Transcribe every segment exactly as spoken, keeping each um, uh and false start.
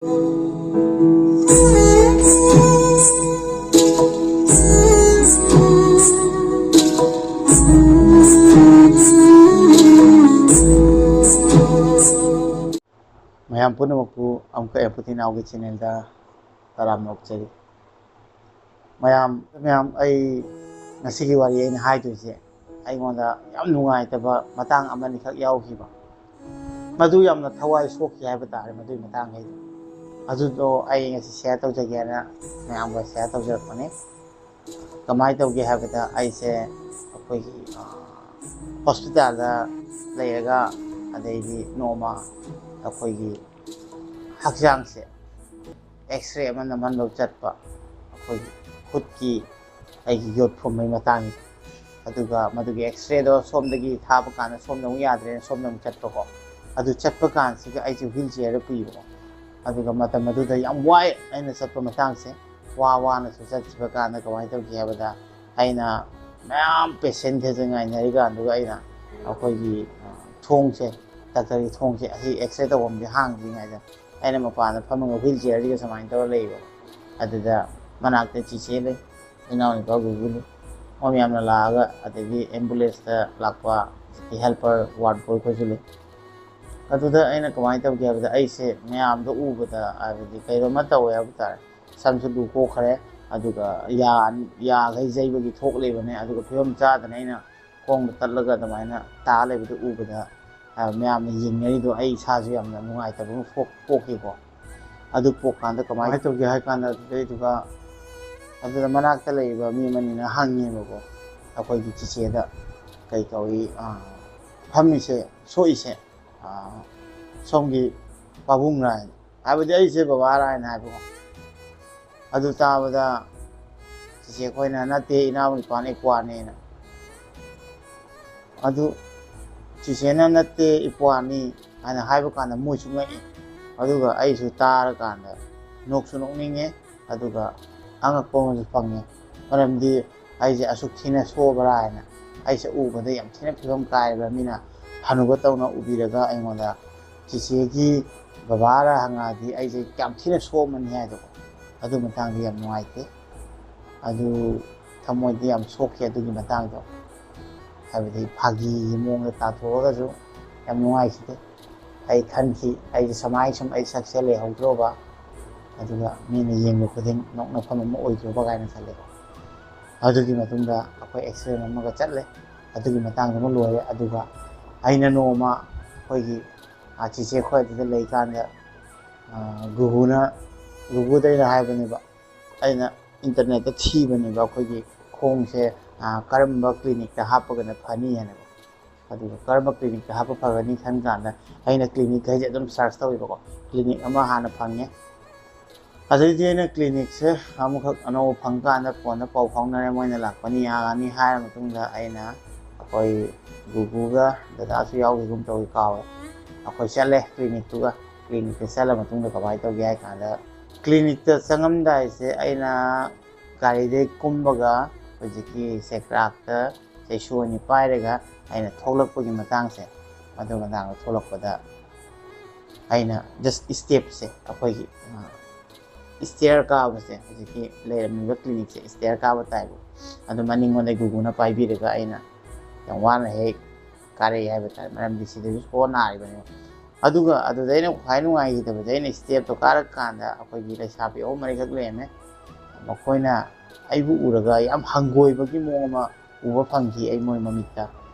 ꯃꯌꯥꯝ ꯄꯨꯝꯅꯃꯛꯄꯨ ꯑꯃꯨꯛꯀ ꯑꯦꯝꯄꯇꯤ ꯅꯥꯎꯒꯤ ꯆꯦꯅꯦꯜꯗ ꯇꯔꯥꯝꯅ ꯑꯣꯛꯆꯔꯤ꯫ ꯃꯌꯥꯝ, ꯃꯌꯥꯝ, ꯑꯩ ꯉꯁꯤꯒꯤ ꯋꯥꯔꯤ ꯑꯩꯅ ꯍꯥꯏꯗꯣꯏꯁꯦ, ꯑꯩꯉꯣꯟꯗ ꯌꯥꯝ ꯅꯨꯡꯉꯥꯏꯇꯕ ꯃꯇꯥꯡ ꯑꯃꯅꯤꯈꯛ ꯌꯥꯎꯈꯤꯕ꯫ ꯃꯗꯨ ꯌꯥꯝꯅ ꯊꯋꯥꯏ ꯁꯣꯛꯈꯤ ꯍꯥꯏꯕ ꯇꯥꯔꯦ, ꯃꯗꯨꯒꯤ ꯃꯇꯥꯡꯈꯩꯗꯣ꯫ ꯑꯗꯨꯗꯣ ꯑꯩ ꯉꯁꯤ ꯁꯤꯌꯔ ꯇꯧꯖꯒꯦꯅ ꯃꯌꯥꯝꯒ ꯁꯤꯌꯔ ꯇꯧꯖꯔꯛꯄꯅꯦ꯫ ꯀꯃꯥꯏꯅ ꯇꯧꯒꯦ ꯍꯥꯏꯕꯗ, ꯑꯩꯁꯦ ꯑꯩꯈꯣꯏꯒꯤ, ꯑ, ꯍꯣꯁꯄꯤꯇꯥꯜꯗ ꯂꯩꯔꯒ, ꯑꯗꯩꯗꯤ ꯅꯣꯡꯃ ꯑꯩꯈꯣꯏꯒꯤ ꯍꯛꯆꯥꯡꯁꯦ ꯑꯦꯛꯁꯔꯦ ꯑꯃ ꯅꯝꯍꯟꯕ ꯆꯠꯄ, ꯑꯩꯈꯣꯏꯒꯤ ꯈꯨꯠꯀꯤ ꯑꯩꯒꯤ ꯌꯣꯠ ꯐꯨꯝꯕꯒꯤ ꯃꯇꯥꯡꯒꯤꯗ꯫ ꯑꯗꯨꯒ ꯃꯗꯨꯒꯤ ꯑꯦꯛꯁꯔꯦꯗꯣ ꯁꯣꯝꯗꯒꯤ ꯊꯥꯕ ꯀꯥꯟꯗ ꯁꯣꯝꯗ ꯑꯃꯨꯛ ꯌꯥꯗ꯭ꯔꯦꯅ ꯁꯣꯝꯗ ꯑꯃꯨꯛ ꯆꯠꯄꯀꯣ꯫ ꯑꯗꯨ ꯆꯠꯄ ꯀꯥꯟꯁꯤꯒ ꯑꯩꯁꯦ ꯋꯤꯜ ꯆꯤꯌꯔꯗ ꯄꯨꯏꯕꯀꯣ꯫ ꯑꯗꯨꯒ ꯃꯇꯝ ꯑꯗꯨꯗ ꯌꯥꯝ ꯋꯥꯏ ꯑꯩꯅ ꯆꯠꯄ ꯃꯇꯥꯡꯁꯦ꯫ ꯋꯥ ꯋꯥꯅꯁꯨ ꯆꯠꯈꯤꯕ ꯀꯥꯟꯗ ꯀꯃꯥꯏꯅ ꯇꯧꯒꯦ ꯍꯥꯏꯕꯗ, ꯑꯩꯅ ꯃꯌꯥꯝ ꯄꯦꯁꯦꯟꯈꯩꯁꯦ ꯉꯥꯏꯅꯔꯤ ꯀꯥꯟꯗꯨꯒ ꯑꯩꯅ ꯑꯩꯈꯣꯏꯒꯤ, ꯑ, ꯊꯣꯡꯁꯦ, ꯗꯥꯛꯇꯔꯒꯤ ꯊꯣꯡꯁꯦ, ꯑꯁꯤ ꯑꯦꯛꯁꯔꯦ ꯇꯧꯐꯝꯁꯦ ꯍꯥꯡꯗ꯭ꯔꯤꯉꯩꯗ ꯑꯩꯅ ꯃꯄꯥꯟꯗ ꯐꯝꯃꯒ ꯋꯤꯜ ꯆꯤꯌꯔꯁꯤꯒ ꯁꯨꯃꯥꯏꯅ ꯇꯧꯔ ꯂꯩꯌꯦꯕ꯫ ꯑꯗꯨꯗ ꯃꯅꯥꯛꯇ ꯆꯤꯆꯦ ꯂꯩ, ꯏꯅꯥꯎꯅꯨꯄꯥ ꯒꯨꯒꯨ ꯂꯩ, ꯃꯣꯏ ꯃꯌꯥꯝꯅ ꯂꯥꯛꯑꯒ, ꯑꯗꯒꯤ ꯑꯦꯝꯕꯨꯂꯦꯟꯁꯇ ꯂꯥꯛꯄ ꯍꯦꯜꯄꯔ, ꯋꯥꯔꯗ ꯕꯣꯏ ꯈꯣꯏꯁꯨ ꯂꯩ꯫ ꯑꯗꯨꯗ ꯑꯩꯅ ꯀꯃꯥꯏꯅ ꯇꯧꯒꯦ ꯍꯥꯏꯕꯗ, ꯑꯩꯁꯦ ꯃꯌꯥꯝꯗꯣ ꯎꯕꯗ, ꯍꯥꯏꯕꯗꯤ ꯀꯩꯅꯣꯝꯃ ꯇꯧꯋꯦ ꯍꯥꯏꯕ ꯇꯥꯔꯦ, ꯁꯝꯁꯨ ꯂꯨ ꯀꯣꯛꯈ꯭ꯔꯦ, ꯑꯗꯨꯒ ꯌꯥ, ꯌꯥꯈꯩ ꯌꯩꯕꯒꯤ ꯊꯣꯛ ꯂꯩꯕꯅꯦ, ꯑꯗꯨꯒ ꯐꯤꯕꯝ ꯆꯥꯗꯅ ꯑꯩꯅ ꯈꯣꯡꯗ ꯇꯠꯂꯒ ꯑꯗꯨꯃꯥꯏꯅ ꯇꯥ ꯂꯩꯕꯗꯨ ꯎꯕꯗ, ꯑ, ꯃꯌꯥꯝꯅ ꯌꯦꯡꯅꯔꯤꯗꯣ ꯑꯩ ꯏꯁꯥꯁꯨ ꯌꯥꯝꯅ ꯅꯨꯡꯉꯥꯏꯇꯕ ꯑꯃ ꯄꯣꯛ-, ꯄꯣꯛꯈꯤꯀꯣ꯫ ꯑꯗꯨ ꯄꯣꯛꯀꯥꯟꯗ ꯀꯃꯥꯏꯅ ꯇꯧꯒꯦ ꯍꯥꯏ ꯀꯥꯟꯗ, ꯑꯗꯨꯗꯩꯗꯨꯒ ꯑꯗꯨꯗ ꯃꯅꯥꯛꯇ ꯂꯩꯔꯤꯕ ꯃꯤ ꯑꯃꯅꯤꯅ ꯍꯪꯉꯦꯕꯀꯣ, ꯑꯩꯈꯣꯏꯒꯤ ꯆꯤꯆꯦꯗ, "ꯀꯩ ꯇꯧꯏ, ꯑ, ꯐꯝꯃꯤꯁꯦ, ꯁꯣꯛꯏꯁꯦ, ꯑ, ꯁꯣꯝꯒꯤ ꯄꯥꯕꯨꯡꯔꯥ?" ꯍꯥꯏꯅ꯫ ꯍꯥꯏꯕꯗꯤ ꯑꯩꯁꯦ ꯕꯕꯥꯔꯥ ꯍꯥꯏꯅ ꯍꯥꯏꯕꯀꯣ꯫ ꯑꯗꯨ ꯇꯥꯕꯗ ꯆꯤꯆꯦ ꯑꯩꯈꯣꯏꯅ, "ꯅꯠꯇꯦ, ꯏꯅꯥꯎ ꯅꯨꯄꯥꯅ ꯏꯄ꯭ꯋꯥꯅꯦꯅ"꯫ ꯑꯗꯨ ꯆꯤꯆꯦꯅ "ꯅꯠꯇꯦ, ꯏꯄ꯭ꯋꯥꯅꯤ" ꯍꯥꯏꯅ ꯍꯥꯏꯕ ꯀꯥꯟꯗ ꯃꯣꯏꯁꯨ ꯉꯛꯏ꯫ ꯑꯗꯨꯒ ꯑꯩꯁꯨ ꯇꯥꯔꯀꯥꯟꯗ ꯅꯣꯛꯁꯨ ꯅꯣꯛꯅꯤꯡꯉꯦ, ꯑꯗꯨꯒ ꯑꯉꯛꯄ ꯑꯃꯁꯨ ꯐꯪꯉꯦ꯫ ꯃꯔꯝꯗꯤ ꯑꯩꯁꯦ ꯑꯁꯨꯛ ꯊꯤꯅ ꯁꯣꯛꯑꯕ꯭ꯔꯥ ꯍꯥꯏꯅ, ꯑꯩꯁꯦ ꯎꯕꯗ ꯌꯥꯝ ꯊꯤꯅ ꯐꯤꯕꯝ ꯀꯥꯏꯔꯕ ꯃꯤꯅ ꯍꯅꯨꯕ ꯇꯧꯅ ꯎꯕꯤꯔꯒ ꯑꯩꯉꯣꯟꯗ ꯆꯤꯆꯦꯒꯤ ꯕꯕꯥꯔ ꯍꯪꯉꯛꯑꯗꯤ ꯑꯩꯁꯦ ꯌꯥꯝ ꯊꯤꯅ ꯁꯣꯛꯑꯝꯃꯅꯤ ꯍꯥꯏꯗꯣ꯫ ꯑꯗꯨ ꯃꯇꯥꯡꯗ ꯌꯥꯝ ꯅꯨꯡꯉꯥꯏꯇꯦ꯫ ꯑꯗꯨ ꯊꯃꯣꯏꯗꯤ ꯌꯥꯝ ꯁꯣꯛꯈꯤ ꯑꯗꯨꯒꯤ ꯃꯇꯥꯡꯗꯣ꯫ ꯍꯥꯏꯕꯗꯤ ꯐꯥꯒꯤꯒꯤ ꯃꯑꯣꯡꯗ ꯇꯥꯊꯣꯛꯑꯒꯁꯨ ꯌꯥꯝ ꯅꯨꯡꯉꯥꯏꯈꯤꯗꯦ꯫ ꯑꯩ ꯈꯟꯈꯤ, ꯑꯩꯁꯦ ꯁꯨꯃꯥꯏꯅ ꯁꯨꯝ ꯑꯩ ꯁꯛꯁꯦ ꯂꯩꯍꯧꯗ꯭ꯔꯣꯕ, ꯑꯗꯨꯒ ꯃꯤꯅ ꯌꯦꯡꯕ ꯈꯨꯗꯤꯡ ꯅꯣꯛꯅꯐꯝ ꯑꯃ ꯑꯣꯏꯗ꯭ꯔꯣꯕ ꯀꯥꯏꯅ ꯈꯜꯂꯦꯀꯣ꯫ ꯑꯗꯨꯒꯤ ꯃꯇꯨꯡꯗ ꯑꯩꯈꯣꯏ ꯑꯦꯛꯁꯤꯗꯦꯟ ꯑꯃꯒ ꯆꯠꯂꯦ꯫ ꯑꯗꯨꯒꯤ ꯃꯇꯥꯡꯗꯨꯃ ꯂꯣꯏꯔꯦ꯫ ꯑꯗꯨꯒ ꯑꯩꯅ ꯅꯣꯡꯃ ꯑꯩꯈꯣꯏꯒꯤ, ꯑ, ꯆꯤꯆꯦ ꯑꯩꯈꯣꯏ ꯑꯗꯨꯗ ꯂꯩꯀꯥꯟꯗ, ꯑ, ꯒꯨꯒꯨꯅ, ꯒꯨꯒꯨꯗ ꯑꯩꯅ ꯍꯥꯏꯕꯅꯦꯕ, ꯑꯩꯅ ꯏꯟꯇꯔꯅꯦꯠꯇ ꯊꯤꯕꯅꯦꯕ ꯑꯩꯈꯣꯏꯒꯤ ꯈꯣꯡꯁꯦ, ꯑ, ꯀꯔꯝꯕ ꯀ꯭ꯂꯤꯅꯤꯛꯇ ꯍꯥꯞꯄꯒꯅ ꯐꯅꯤ ꯍꯥꯏꯅꯀꯣ꯫ ꯑꯗꯨꯒ ꯀꯔꯝꯕ ꯀ꯭ꯂꯤꯅꯤꯛꯇ ꯍꯥꯞꯄ ꯐꯒꯅꯤ ꯈꯟ ꯀꯥꯟꯗ ꯑꯩꯅ ꯀ꯭ꯂꯤꯅꯤꯛꯈꯩꯁꯦ ꯑꯗꯨꯝ ꯁꯔꯁ ꯇꯧꯋꯦꯕꯀꯣ꯫ ꯀ꯭ꯂꯤꯅꯤꯛ ꯑꯃ ꯍꯥꯟꯅ ꯐꯪꯉꯦ꯫ ꯑꯗꯩꯗꯤ ꯑꯩꯅ ꯀ꯭ꯂꯤꯅꯤꯛꯁꯦ ꯑꯃꯨꯛꯈꯛ ꯑꯅꯧꯕ ꯐꯪꯀꯥꯟꯗ ꯐꯣꯟꯗ ꯄꯥꯎ ꯐꯥꯎꯅꯔꯦ, ꯃꯣꯏꯅ ꯂꯥꯛꯄꯅꯤ ꯌꯥꯒꯅꯤ ꯍꯥꯏꯔ ꯃꯇꯨꯡꯗ ꯑꯩꯅ ꯑꯩꯈꯣꯏ ꯒꯨꯒꯨꯒ ꯗꯗꯥꯁꯨ ꯌꯥꯎꯈꯤꯒꯨꯝ ꯇꯧꯏ, ꯀꯥꯎꯔꯦ꯫ ꯑꯩꯈꯣꯏ ꯆꯠꯂꯦ ꯀ꯭ꯂꯤꯅꯤꯛꯇꯨꯒ꯫ ꯀ꯭ꯂꯤꯅꯤꯛꯇ ꯆꯠꯂ ꯃꯇꯨꯡꯗ ꯀꯃꯥꯏꯅ ꯇꯧꯒꯦ ꯍꯥꯏ ꯀꯥꯟꯗ, ꯀ꯭ꯂꯤꯅꯤꯛꯇ ꯆꯪꯉꯝꯗꯥꯏꯁꯦ ꯑꯩꯅ ꯒꯥꯔꯤꯗꯩ ꯀꯨꯝꯕꯒ ꯍꯧꯖꯤꯛꯀꯤ ꯁꯦꯀ꯭ꯔꯥꯛꯇ ꯆꯩꯁꯨ ꯑꯅꯤ ꯄꯥꯏꯔꯒ ꯑꯩꯅ ꯊꯣꯛꯂꯛꯄꯒꯤ ꯃꯇꯥꯡꯁꯦ, ꯃꯗꯨ ꯃꯇꯥꯡꯗ ꯊꯣꯛꯂꯛꯄꯗ ꯑꯩꯅ ꯖꯁ ꯏꯁꯇꯦꯞꯁꯦ, ꯑꯩꯈꯣꯏꯒꯤ, ꯑ, ꯏꯁꯇꯤꯌꯔ ꯀꯥꯕꯁꯦ, ꯍꯧꯖꯤꯛꯀꯤ ꯂꯩꯔꯝꯃꯤꯕ ꯀ꯭ꯂꯤꯅꯤꯛꯁꯦ ꯏꯁꯇꯤꯌꯔ ꯀꯥꯕ ꯇꯥꯏꯞ꯫ ꯑꯗꯨ ꯃꯅꯤꯡꯉꯣꯟꯗ ꯒꯨꯒꯨꯅ ꯄꯥꯏꯕꯤꯔꯒ ꯑꯩꯅ ꯌꯥꯝ ꯋꯥꯅ ꯍꯦꯛ ꯀꯥꯔꯛꯏ ꯍꯥꯏꯕ ꯇꯥꯔꯦ, ꯃꯔꯝꯗꯤ ꯁꯤꯗꯁꯨ ꯁꯣꯛ ꯅꯥꯔꯤꯕꯅꯦꯕ꯫ ꯑꯗꯨꯒ ꯑꯗꯨꯗ ꯑꯩꯅ ꯈ꯭ꯋꯥꯏ ꯅꯨꯡꯉꯥꯏꯈꯤꯗꯕꯁꯦ, ꯑꯩꯅ ꯏꯁꯇꯦꯞꯇꯣ ꯀꯥꯔꯛ ꯀꯥꯟꯗ ꯑꯩꯈꯣꯏꯒꯤ ꯂꯩꯁꯥꯕꯤ ꯑꯍꯨꯝ ꯃꯔꯤꯈꯛ ꯂꯩꯔꯝꯃꯦ꯫ ꯃꯈꯣꯏꯅ ꯑꯩꯕꯨ ꯎꯔꯒ ꯌꯥꯝ ꯍꯪꯒꯣꯏꯕꯒꯤ ꯃꯑꯣꯡ ꯑꯃ ꯎꯕ ꯐꯪꯈꯤ ꯑꯩ ꯃꯣꯏ ꯃꯃꯤꯠꯇ꯫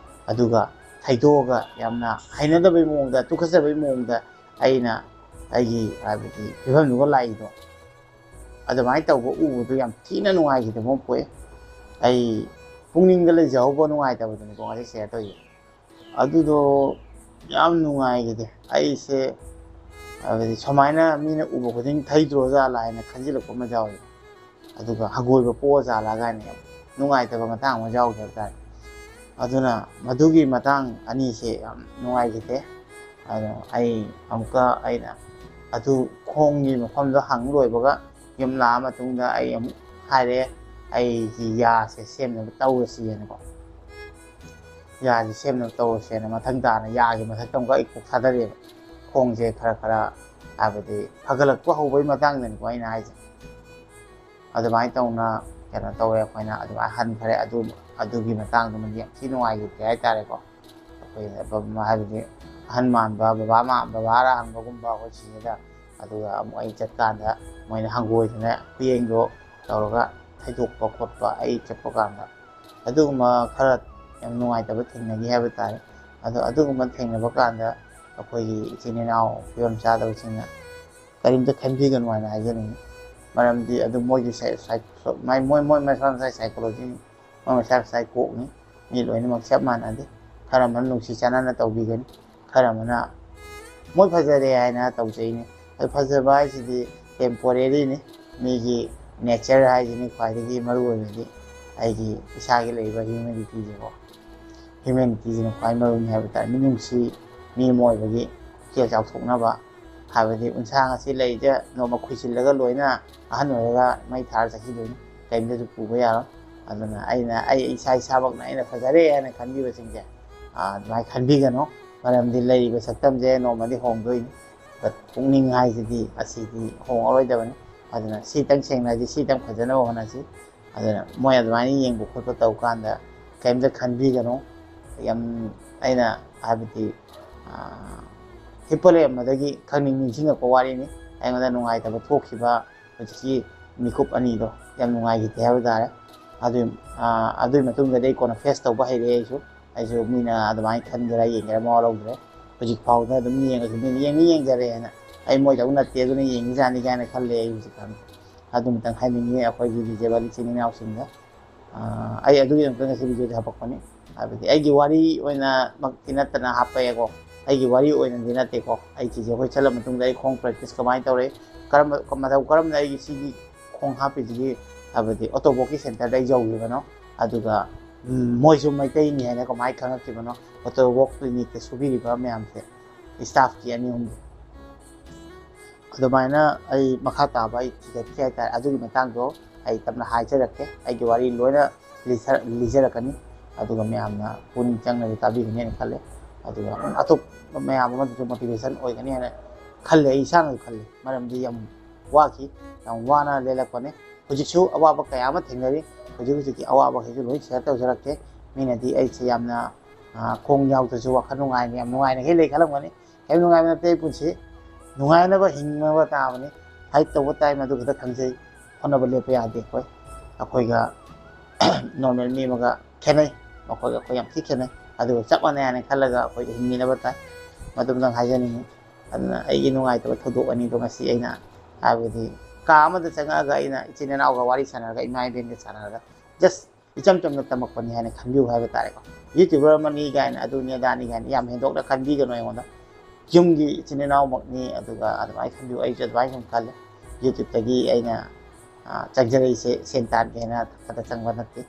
ꯑꯗꯨꯒ ꯊꯩꯗꯣꯛꯑꯒ ꯌꯥꯝꯅ ꯍꯩꯅꯗꯕꯩ ꯃꯑꯣꯡꯗ, ꯇꯨꯀꯠꯆꯕꯩ ꯃꯑꯣꯡꯗ ꯑꯩꯅ ꯑꯩꯒꯤ, ꯍꯥꯏꯕꯗꯤ, ꯐꯤꯕꯝꯗꯨꯒ ꯂꯥꯛꯏꯗꯣ, ꯑꯗꯨꯃꯥꯏꯅ ꯇꯧꯕ ꯎꯕꯗꯣ ꯌꯥꯝ ꯊꯤꯅ ꯅꯨꯡꯉꯥꯏꯈꯤꯗꯕ ꯑꯃ ꯄꯣꯛꯑꯦ꯫ ꯑꯩ ꯄꯨꯛꯅꯤꯡꯗ ꯂꯩꯖꯍꯧꯕ ꯅꯨꯡꯉꯥꯏꯇꯕꯗꯨꯅꯤꯀꯣ ꯉꯁꯤ ꯁꯤꯌꯔ ꯇꯧꯔꯤꯁꯦ꯫ ꯑꯗꯨꯗꯣ ꯌꯥꯝ ꯅꯨꯡꯉꯥꯏꯈꯤꯗꯦ꯫ ꯑꯩꯁꯦ, ꯍꯥꯏꯕꯗꯤ, ꯁꯨꯃꯥꯏꯅ ꯃꯤꯅ ꯎꯕ ꯈꯨꯗꯤꯡ ꯊꯩꯗ꯭ꯔꯣ ꯖꯥꯠꯂꯥ ꯍꯥꯏꯅ ꯈꯟꯖꯤꯜꯂꯛꯄ ꯑꯃ ꯌꯥꯎꯋꯦ꯫ ꯑꯗꯨꯒ ꯍꯪꯒꯣꯏꯕ ꯄꯣꯛꯑ ꯖꯥꯠꯂꯥ ꯀꯥꯏꯅ ꯌꯥꯝ ꯅꯨꯡꯉꯥꯏꯇꯕ ꯃꯇꯥꯡ ꯑꯃ ꯌꯥꯎꯈꯤ ꯍꯥꯏꯕ ꯇꯥꯔꯦ꯫ ꯑꯗꯨꯅ ꯃꯗꯨꯒꯤ ꯃꯇꯥꯡ ꯑꯅꯤꯁꯦ ꯌꯥꯝ ꯅꯨꯡꯉꯥꯏꯈꯤꯗꯦ꯫ ꯑꯗꯣ ꯑꯩ ꯑꯃꯨꯛꯀ, ꯑꯩꯅ ꯑꯗꯨ ꯈꯣꯡꯒꯤ ꯃꯐꯝꯗꯣ ꯍꯪ ꯂꯣꯏꯕꯒ ꯌꯨꯝ ꯂꯥꯛꯑ ꯃꯇꯨꯡꯗ ꯑꯩ ꯑꯃꯨꯛ ꯍꯥꯏꯔꯛꯑꯦ, "ꯑꯩꯒꯤ ꯌꯥꯁꯦ ꯁꯦꯝꯅꯕ ꯇꯧꯔꯁꯤꯅꯀꯣ꯫ ꯌꯥꯁꯦ ꯁꯦꯝꯅꯕ ꯇꯧꯔꯁꯦꯅ" ꯃꯊꯪ ꯇꯥꯅ ꯌꯥꯒꯤ ꯃꯊꯛꯇ ꯑꯃꯨꯛꯀ ꯑꯩ ꯀꯣꯛ ꯊꯥꯗꯔꯛꯑꯦꯕ꯫ ꯈꯣꯡꯁꯦ ꯈꯔ ꯈꯔ, ꯍꯥꯏꯕꯗꯤ, ꯐꯒꯠꯂꯛꯄ ꯍꯧꯕꯒꯤ ꯃꯇꯥꯡꯗꯅꯤꯀꯣ ꯑꯩꯅ ꯍꯥꯏꯁꯦ꯫ ꯑꯗꯨꯃꯥꯏꯅ ꯇꯧꯅ ꯀꯩꯅꯣ ꯇꯧꯋꯦ, ꯑꯩꯈꯣꯏꯅ ꯑꯗꯨꯃꯥꯏꯅ ꯍꯟꯈ꯭ꯔꯦ꯫ ꯑꯗꯨ, ꯑꯗꯨꯒꯤ ꯃꯇꯥꯡꯗꯨꯃꯗꯤ ꯌꯥꯝ ꯊꯤ ꯅꯨꯡꯉꯥꯏꯈꯤꯗꯦ ꯍꯥꯏꯇꯥꯔꯦꯀꯣ꯫ ꯑꯩꯈꯣꯏ ꯍꯥꯏꯕꯗꯤ ꯑꯍꯟ ꯃꯥꯟꯕ, ꯕꯕꯥ ꯃꯥ-, ꯕꯕꯥꯔ ꯍꯪꯕꯒꯨꯝꯕ ꯑꯩꯈꯣꯏ ꯆꯦꯗ꯫ ꯑꯗꯨꯒ ꯑꯃꯨꯛ ꯑꯩ ꯆꯠꯀꯥꯟꯗ ꯃꯣꯏꯅ ꯍꯪꯒꯣꯏꯗꯅ ꯈꯨꯌꯦꯡꯗꯣ ꯇꯧꯔꯒ ꯊꯩꯗꯣꯛꯄ ꯈꯣꯠꯄ ꯑꯩ ꯆꯠꯄ ꯀꯥꯟꯗ꯫ ꯑꯗꯨꯒꯨꯝꯕ ꯈꯔ ꯌꯥꯝ ꯅꯨꯡꯉꯥꯏꯇꯕ ꯊꯦꯡꯅꯈꯤ ꯍꯥꯏꯕ ꯇꯥꯔꯦ꯫ ꯑꯗꯣ ꯑꯗꯨꯒꯨꯝꯕ ꯊꯦꯡꯅꯕ ꯀꯥꯟꯗ ꯑꯩꯈꯣꯏꯒꯤ ꯏꯆꯤꯟ ꯏꯅꯥꯎ ꯐꯤꯕꯝ ꯆꯥꯗꯕꯁꯤꯡꯅ ꯀꯔꯤꯝꯇ ꯈꯟꯕꯤꯒꯅꯨ ꯍꯥꯏꯅ ꯍꯥꯏꯖꯅꯤꯡꯉꯤ꯫ ꯃꯔꯝꯗꯤ ꯑꯗꯨ ꯃꯣꯏꯒꯤ psy-, psy-, ꯃꯣꯏ, ꯃꯣꯏ ꯃꯁꯥ ꯃꯁꯥꯒꯤ psychology ꯅꯤ, ꯃꯣꯏ ꯃꯁꯥ ꯃꯁꯥꯒꯤ ꯀꯣꯛꯅꯤ꯫ ꯃꯤ ꯂꯣꯏꯅꯃꯛ ꯆꯞ ꯃꯥꯟꯅꯗꯦ꯫ ꯈꯔ ꯑꯃꯅ ꯅꯨꯡꯁꯤ ꯆꯥꯟꯅꯅ ꯇꯧꯕꯤꯒꯅꯤ, ꯈꯔ ꯑꯃꯅ ꯃꯣꯏ ꯐꯖꯔꯦ ꯍꯥꯏꯅ ꯇꯧꯖꯩꯅꯤ꯫ ꯑꯗꯨ ꯐꯖꯕ ꯍꯥꯏꯁꯤꯗꯤ temporary ꯅꯤ꯫ ꯃꯤꯒꯤ nature ꯍꯥꯏꯁꯤꯅꯤ ꯈ꯭ꯋꯥꯏꯗꯒꯤ ꯃꯔꯨ ꯑꯣꯏꯕꯗꯤ꯫ ꯑꯩꯒꯤ ꯏꯁꯥꯒꯤ ꯂꯩꯔꯤꯕ humanity ꯁꯦꯀꯣ, humanity ꯁꯤꯅ ꯈ꯭ꯋꯥꯏ ꯃꯔꯨꯅꯤ ꯍꯥꯏꯕ ꯇꯥꯔꯦ꯫ ꯃꯤꯅꯨꯡꯁꯤ, ꯃꯤ ꯑꯃ ꯑꯣꯏꯕꯒꯤ ꯄꯨꯛꯆꯦꯜ ꯆꯥꯎꯊꯣꯛꯅꯕ, ꯍꯥꯏꯕꯗꯤ ꯎꯟꯁꯥ ꯉꯁꯤ ꯂꯩꯁꯦ ꯅꯣꯡꯃ ꯈꯨꯏꯁꯤꯜꯂꯒ ꯂꯣꯏꯅ ꯑꯍꯟ ꯑꯣꯏꯔꯒ ꯃꯩ ꯊꯥꯔ ꯆꯠꯈꯤꯗꯣꯏꯅꯤ, ꯀꯔꯤꯝꯇꯁꯨ ꯄꯨꯕ ꯌꯥꯔꯣꯏ꯫ ꯑꯗꯨꯅ ꯑꯩꯅ, ꯑꯩ ꯏꯁꯥ ꯏꯁꯥꯃꯛꯅ ꯑꯩꯅ ꯐꯖꯔꯦ ꯍꯥꯏꯅ ꯈꯟꯕꯤꯕꯁꯤꯡꯁꯦ, ꯑꯥ, ꯑꯗꯨꯃꯥꯏꯅ ꯈꯟꯕꯤꯒꯅꯨ꯫ ꯃꯔꯝꯗꯤ ꯂꯩꯔꯤꯕ ꯁꯛꯇꯝꯁꯦ ꯅꯣꯡꯃꯗꯤ ꯍꯣꯡꯗꯣꯏꯅꯤ꯫ But ꯄꯨꯛꯅꯤꯡ ꯍꯥꯏꯁꯤꯗꯤ ꯑꯁꯤꯗꯤ ꯍꯣꯡꯉꯔꯣꯏꯗꯕꯅꯤ꯫ ꯑꯗꯨꯅ ꯁꯤꯇꯪ ꯁꯦꯡꯅ ꯍꯥꯏꯗꯤ ꯁꯤꯇꯪ ꯐꯖꯅꯕ ꯍꯣꯠꯅꯁꯤ꯫ ꯑꯗꯨꯅ ꯃꯣꯏ ꯑꯗꯨꯃꯥꯏꯅ ꯌꯦꯡꯕ ꯈꯣꯠꯄ ꯇꯧ ꯀꯥꯟꯗ ꯀꯔꯤꯝꯇ ꯈꯟꯕꯤꯒꯅꯨ꯫ ꯌꯥꯝ, ꯑꯩꯅ ꯍꯥꯏꯕꯗꯤ, ꯑꯥ, ꯍꯤꯞꯄ ꯂꯩꯔꯝꯕꯗꯒꯤ ꯈꯪꯅꯤꯡ ꯅꯤꯡꯁꯤꯡꯉꯛꯄ ꯋꯥꯔꯤꯅꯤ꯫ ꯑꯩꯉꯣꯟꯗ ꯅꯨꯡꯉꯥꯏꯇꯕ ꯊꯣꯛꯈꯤꯕ ꯍꯧꯖꯤꯛꯀꯤ ꯃꯤꯀꯨꯞ ꯑꯅꯤꯗꯣ ꯌꯥꯝ ꯅꯨꯡꯉꯥꯏꯈꯤꯗꯦ ꯍꯥꯏꯕ ꯇꯥꯔꯦ꯫ ꯑꯗꯨ, ꯑꯥ, ꯑꯗꯨꯒꯤ ꯃꯇꯨꯡꯗꯗꯤ ꯑꯩ ꯀꯣꯟꯅ face ꯇꯧꯕ ꯍꯩꯔꯦ ꯑꯩꯁꯨ꯫ ꯑꯩꯁꯨ ꯃꯤꯅ ꯑꯗꯨꯃꯥꯏꯅ ꯈꯟꯒꯦꯔꯥ ꯌꯦꯡꯒꯦꯔꯥ ꯃꯋꯥ ꯂꯧꯗ꯭ꯔꯦ꯫ ꯍꯧꯖꯤꯛ ꯐꯥꯎꯗ ꯑꯗꯨꯝ ꯌꯦꯡꯉꯁꯨ ꯃꯤꯅ ꯌꯦꯡꯅꯤ ꯌꯦꯡꯖꯔꯦ ꯍꯥꯏꯅ꯫ ꯑꯩ ꯃꯣꯏꯗꯧ ꯅꯠꯇꯦ, ꯑꯗꯨꯅ ꯌꯦꯡꯉꯤꯖꯥꯠꯅꯤ ꯀꯥꯏꯅ ꯈꯜꯂꯦ ꯑꯩ ꯍꯧꯖꯤꯛꯀꯥꯟ꯫ ꯑꯗꯨꯃꯇꯪ ꯍꯥꯏꯅꯤꯡꯉꯤ ꯑꯩꯈꯣꯏꯒꯤ disabled ꯏꯆꯤꯟ ꯏꯅꯥꯎꯁꯤꯡꯗ꯫ ꯑꯥ, ꯑꯩ ꯑꯗꯨꯒꯤꯗꯃꯛꯇ ꯉꯁꯤ video ꯁꯦ ꯍꯥꯄꯛꯄꯅꯤ꯫ ꯍꯥꯏꯕꯗꯤ ꯑꯩꯒꯤ ꯋꯥꯔꯤ ꯑꯣꯏꯅꯃꯛꯇꯤ ꯅꯠꯇꯅ ꯍꯥꯞꯄꯛꯑꯦꯀꯣ꯫ ꯑꯩꯒꯤ ꯋꯥꯔꯤ ꯑꯣꯏꯅꯗꯤ ꯅꯠꯇꯦꯀꯣ꯫ ꯑꯩ ꯆꯤꯆꯦ ꯍꯣꯏ ꯆꯠꯂ ꯃꯇꯨꯡꯗ ꯑꯩ ꯈꯣꯡ practice ꯀꯃꯥꯏꯅ ꯇꯧꯔꯦ, ꯀꯔꯝꯕ, ꯃꯇꯧ ꯀꯔꯝꯅ ꯑꯩꯒꯤ ꯁꯤꯒꯤ ꯈꯣꯡ ꯍꯥꯞꯄꯤꯁꯤꯒꯤ, ꯍꯥꯏꯕꯗꯤ autovoke ꯀꯤ center ꯗ ꯑꯩ ꯌꯧꯈꯤꯕꯅꯣ, ꯑꯗꯨꯒ, ꯎꯝ, ꯃꯣꯏꯁꯨ ꯃꯩꯇꯩꯅꯤ ꯍꯥꯏꯅ ꯀꯃꯥꯏꯅ ꯈꯪꯉꯛꯈꯤꯕꯅꯣ, autovoke clinic ꯇ ꯁꯨꯕꯤꯔꯤꯕ ꯃꯌꯥꯝꯁꯦ, staff ꯀꯤ ꯑꯅꯤ ꯑꯍꯨꯝꯗꯣ꯫ ꯑꯗꯨꯃꯥꯏꯅ ꯑꯩ ꯃꯈꯥ ꯇꯥꯕ ꯑꯩ ꯊꯤꯒꯠꯈꯤ ꯍꯥꯏꯇꯥꯔꯦ꯫ ꯑꯗꯨꯒꯤ ꯃꯇꯥꯡꯗꯣ ꯑꯩ ꯇꯞꯅ ꯍꯥꯏꯖꯔꯛꯀꯦ꯫ ꯑꯩꯒꯤ ꯋꯥꯔꯤ ꯂꯣꯏꯅ ꯂꯤꯊ-, ꯂꯤꯖꯔꯛꯀꯅꯤ꯫ ꯑꯗꯨꯒ ꯃꯌꯥꯝꯅ ꯄꯨꯛꯅꯤꯡ ꯆꯪꯅꯁꯨ ꯇꯥꯕꯤꯒꯅꯤ ꯍꯥꯏꯅ ꯈꯜꯂꯦ꯫ ꯑꯗꯨꯒ ꯑꯇꯣꯞꯄ ꯃꯌꯥꯝ ꯑꯃꯗꯁꯨ ꯃꯣꯇꯤꯚꯦꯁꯟ ꯑꯣꯏꯒꯅꯤ ꯍꯥꯏꯅ ꯈꯜꯂꯦ꯫ ꯑꯩ ꯏꯁꯥꯅꯁꯨ ꯈꯜꯂꯤ, ꯃꯔꯝꯗꯤ ꯌꯥꯝ ꯋꯥꯈꯤ, ꯌꯥꯝ ꯋꯥꯅ ꯂꯦꯜꯂꯛꯄꯅꯦ꯫ ꯍꯧꯖꯤꯛꯁꯨ ꯑꯋꯥꯕ ꯀꯌꯥ ꯑꯃ ꯊꯦꯡꯅꯔꯤ꯫ ꯍꯧꯖꯤꯛ ꯍꯧꯖꯤꯛꯀꯤ ꯑꯋꯥꯕꯈꯩꯁꯨ ꯂꯣꯏ ꯁꯤꯌꯔ ꯇꯧꯖꯔꯛꯀꯦ꯫ ꯃꯤꯅꯗꯤ ꯑꯩꯁꯦ ꯌꯥꯝꯅ, ꯑ, ꯈꯣꯡ ꯌꯥꯎꯗ꯭ꯔꯁꯨ ꯋꯥꯈꯜ ꯅꯨꯡꯉꯥꯏꯅ, ꯌꯥꯝ ꯅꯨꯡꯉꯥꯏꯅ ꯍꯦꯛ ꯂꯩ ꯈꯜꯂꯝꯒꯅꯤ꯫ ꯀꯔꯤꯝ ꯅꯨꯡꯉꯥꯏꯕ ꯅꯠꯇꯦ꯫ ꯑꯩ ꯄꯨꯟꯁꯤ ꯅꯨꯡꯉꯥꯏꯅꯕ ꯍꯤꯡꯅꯕ ꯇꯥꯕꯅꯤ꯫ ꯐꯥꯏꯠ ꯇꯧꯕ ꯇꯥꯏ, ꯃꯗꯨ ꯈꯛꯇ ꯈꯪꯖꯩ꯫ ꯍꯣꯠꯅꯕ ꯂꯦꯞꯄ ꯌꯥꯗꯦ꯫ ꯑꯩꯈꯣꯏ, ꯑꯩꯈꯣꯏꯒ ꯅꯣꯔꯃꯦꯜ ꯃꯤ ꯑꯃꯒ ꯈꯦꯠꯅꯩ꯫ ꯃꯈꯣꯏꯒ ꯑꯩꯈꯣꯏ ꯌꯥꯝ ꯊꯤ ꯈꯦꯠꯅꯩ꯫ ꯑꯗꯨꯒ ꯆꯞ ꯃꯥꯟꯅꯩ ꯍꯥꯏꯅ ꯈꯜꯂꯒ ꯑꯩꯈꯣꯏ ꯍꯤꯡꯃꯤꯟꯅꯕ ꯇꯥꯏ꯫ ꯃꯗꯨꯝꯗꯪ ꯍꯥꯏꯖꯅꯤꯡꯉꯤ꯫ ꯑꯗꯨꯅ ꯑꯩꯒꯤ ꯅꯨꯡꯉꯥꯏꯇꯕ ꯊꯧꯗꯣꯛ ꯑꯅꯤꯗꯣ ꯉꯁꯤ ꯑꯩꯅ, ꯍꯥꯏꯕꯗꯤ, ꯀꯥ ꯑꯃꯗ ꯆꯪꯉꯛꯑꯒ ꯑꯩꯅ ꯏꯆꯤꯟ ꯏꯅꯥꯎꯒ ꯋꯥꯔꯤ ꯁꯥꯟꯅꯔꯒ, ꯏꯃꯥ ꯏꯕꯦꯟꯒ ꯁꯥꯟꯅꯔꯒ, ꯖꯁ ꯏꯆꯝ ꯆꯝꯅ ꯇꯝꯃꯛꯄꯅꯤ ꯍꯥꯏꯅ ꯈꯟꯕꯤꯌꯨ ꯍꯥꯏꯕ ꯇꯥꯔꯦꯀꯣ꯫ ꯌꯨꯇ꯭ꯌꯨꯕꯔ ꯑꯃꯅꯤ ꯀꯥꯏꯅ, ꯑꯗꯨꯅꯤ ꯑꯗꯥꯅꯤ ꯀꯥꯏꯅ ꯌꯥꯝ ꯍꯦꯟꯗꯣꯛꯅ ꯈꯟꯕꯤꯒꯅꯨ ꯑꯩꯉꯣꯟꯗ꯫ ꯌꯨꯝꯒꯤ ꯏꯆꯤꯟ ꯏꯅꯥꯎꯃꯛꯅꯤ, ꯑꯗꯨꯒ ꯑꯗꯨꯃꯥꯏꯅ ꯈꯟꯕꯤꯌꯨ꯫ ꯑꯩꯁꯨ ꯑꯗꯨꯃꯥꯏꯅ ꯁꯨꯝ ꯈꯜꯂꯦ꯫ ꯌꯨꯇ꯭ꯌꯨꯕꯇꯒꯤ ꯑꯩꯅ, ꯑ, ꯆꯪꯖꯔꯛꯏꯁꯦ ꯁꯦꯟ ꯇꯥꯟꯒꯦ ꯍꯥꯏꯅ ꯈꯛꯇ ꯆꯪꯕ ꯅꯠꯇꯦ꯫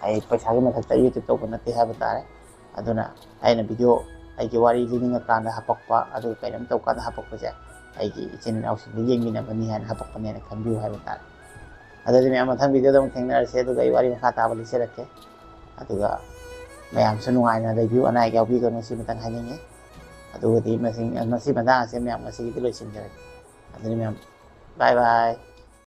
ꯑꯩ ꯄꯩꯁꯥꯒꯤ ꯃꯊꯛꯇ ꯌꯨꯇ꯭ꯌꯨꯕ ꯇꯧꯕ ꯅꯠꯇꯦ ꯍꯥꯏꯕ ꯇꯥꯔꯦ꯫ ꯑꯗꯨꯅ ꯑꯩꯅ ꯚꯤꯗꯤꯑꯣ, ꯑꯩꯒꯤ ꯋꯥꯔꯤ ꯂꯤꯅꯤꯡꯉꯀꯥꯟꯗ ꯍꯥꯄꯛꯄ, ꯑꯗꯨꯒ ꯀꯩꯅꯣꯝ ꯇꯧꯀꯥꯟꯗ ꯍꯥꯄꯛꯄꯁꯦ ꯑꯩꯒꯤ ꯏꯆꯤꯟ ꯏꯅꯥꯎꯁꯤꯡꯗ ꯌꯦꯡꯃꯤꯟꯅꯕꯅꯤ ꯍꯥꯏꯅ ꯍꯥꯄꯛꯄꯅꯦꯅ ꯈꯟꯕꯤꯌꯨ ꯍꯥꯏꯕ ꯇꯥꯔꯦ꯫ ꯑꯗꯨꯗꯤ ꯃꯌꯥꯝ, ꯃꯊꯪ ꯚꯤꯗꯤꯑꯣꯗ ꯑꯃꯨꯛ ꯊꯦꯡꯅꯔꯁꯦ, ꯑꯗꯨꯒ ꯑꯩ ꯋꯥꯔꯤ ꯃꯈꯥ ꯇꯥꯕ ꯂꯤꯖꯔꯛꯀꯦ꯫ ꯑꯗꯨꯒ ꯃꯌꯥꯝꯁꯨ ꯅꯨꯡꯉꯥꯏꯅ ꯂꯩꯕꯤꯌꯨ, ꯑꯅꯥ ꯑꯌꯦꯛ ꯌꯥꯎꯕꯤꯒꯅꯨ, ꯁꯤꯃꯇꯪ ꯍꯥꯏꯅꯤꯡꯉꯤ꯫ ꯑꯗꯨꯒꯗꯤ ꯃꯁꯤ, ꯃꯁꯤ ꯃꯇꯥꯡ ꯑꯁꯤ ꯃꯌꯥꯝ ꯉꯁꯤꯒꯤꯗꯤ ꯂꯣꯏꯁꯤꯟꯖꯔꯒꯦ꯫ ꯑꯗꯨꯗꯤ ꯃꯌꯥꯝ, ꯕꯥꯏ ꯕꯥꯏ꯫